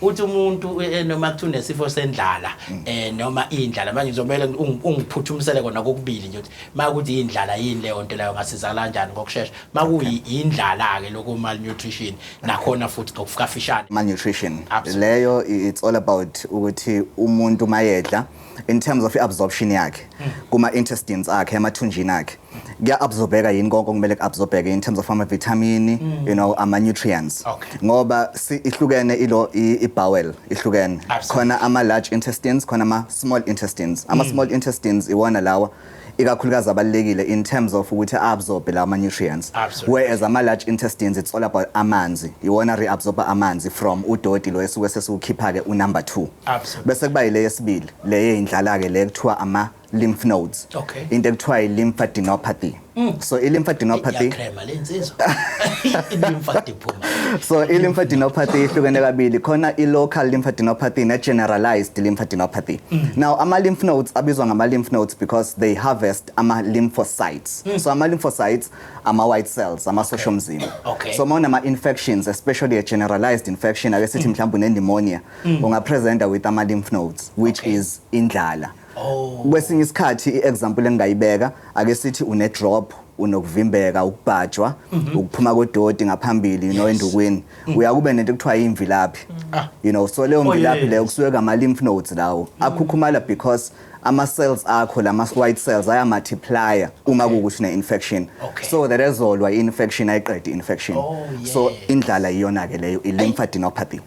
Uthi umuntu noma kuthiwa unesifo sendlala noma indlala, manje ngizomele ungiphuthumisele kona kokubili nje, ukuthi makuthi indlala yini leyo nto leyo, ngasizakala kanjani ngokushesha makuyindlala ke lokho malnutrition nakhona futhi ngokufika. Malnutrition. Absolutely. Leyo it's all about ukuthi umuntu mayedla, in terms of i-absorption yakhe kuma-intestines akhe, emathunjini akhe, kuya-absorbeka yini konke okumele ku-absorbeke in terms of ama-vitamin, ama-nutrients. Ngoba ihlukene ilo i-bowel ihlukene. Khona ama-large intestines, khona ama-small intestines. Ama-small intestines iwona lawa ikakhulukazi abalulekile in terms of ukuthi absorb lawa ma-nutrients, whereas ama-large intestines, it's all about amanzi, iwona reabsorba amanzi from udoti lo esuke sesiwukhipha-ke unumber 2. Bese kuba yile yesibili, le yeyindlala-ke, le kuthiwa ama-lymph nodes, into ekuthiwa i-lymphadenopathy. So i-lymphadenopathy Iyakrema le nsizwa, i-lymphadenopathy. So i-lymphadenopathy ihlukene kabili, khona i-local lymphadenopathy ne-generalized lymphadenopathy. Now ama-lymph nodes abizwa ngama-lymph nodes because they harvest ama-lymphocytes. So ama-lymphocytes ama-white cells, amasosha omzimba. So uma unama-infections, especially a generalized infection, ake sithi mhlawumbe une-pneumonia, ungapresenta with ama-lymph nodes, which is indlala. Kwesinye isikhathi, i-example engingayibeka, ake sithi une-drop, unokuvimbeka, ukubhajwa, ukuphuma kodoti ngaphambili endukwini, uyakube nento ekuthiwa imvilaphi. So leyo mvilaphi leyo kusuke kama lymph nodes lawo akhukhumala because ama cells akho, lama white cells, aya multiplya uma kuwukuthi une infection. So that ezolwa i-infection, ayiqede i-infection. So indlala iyona ke leyo, i-lymphadenopathy.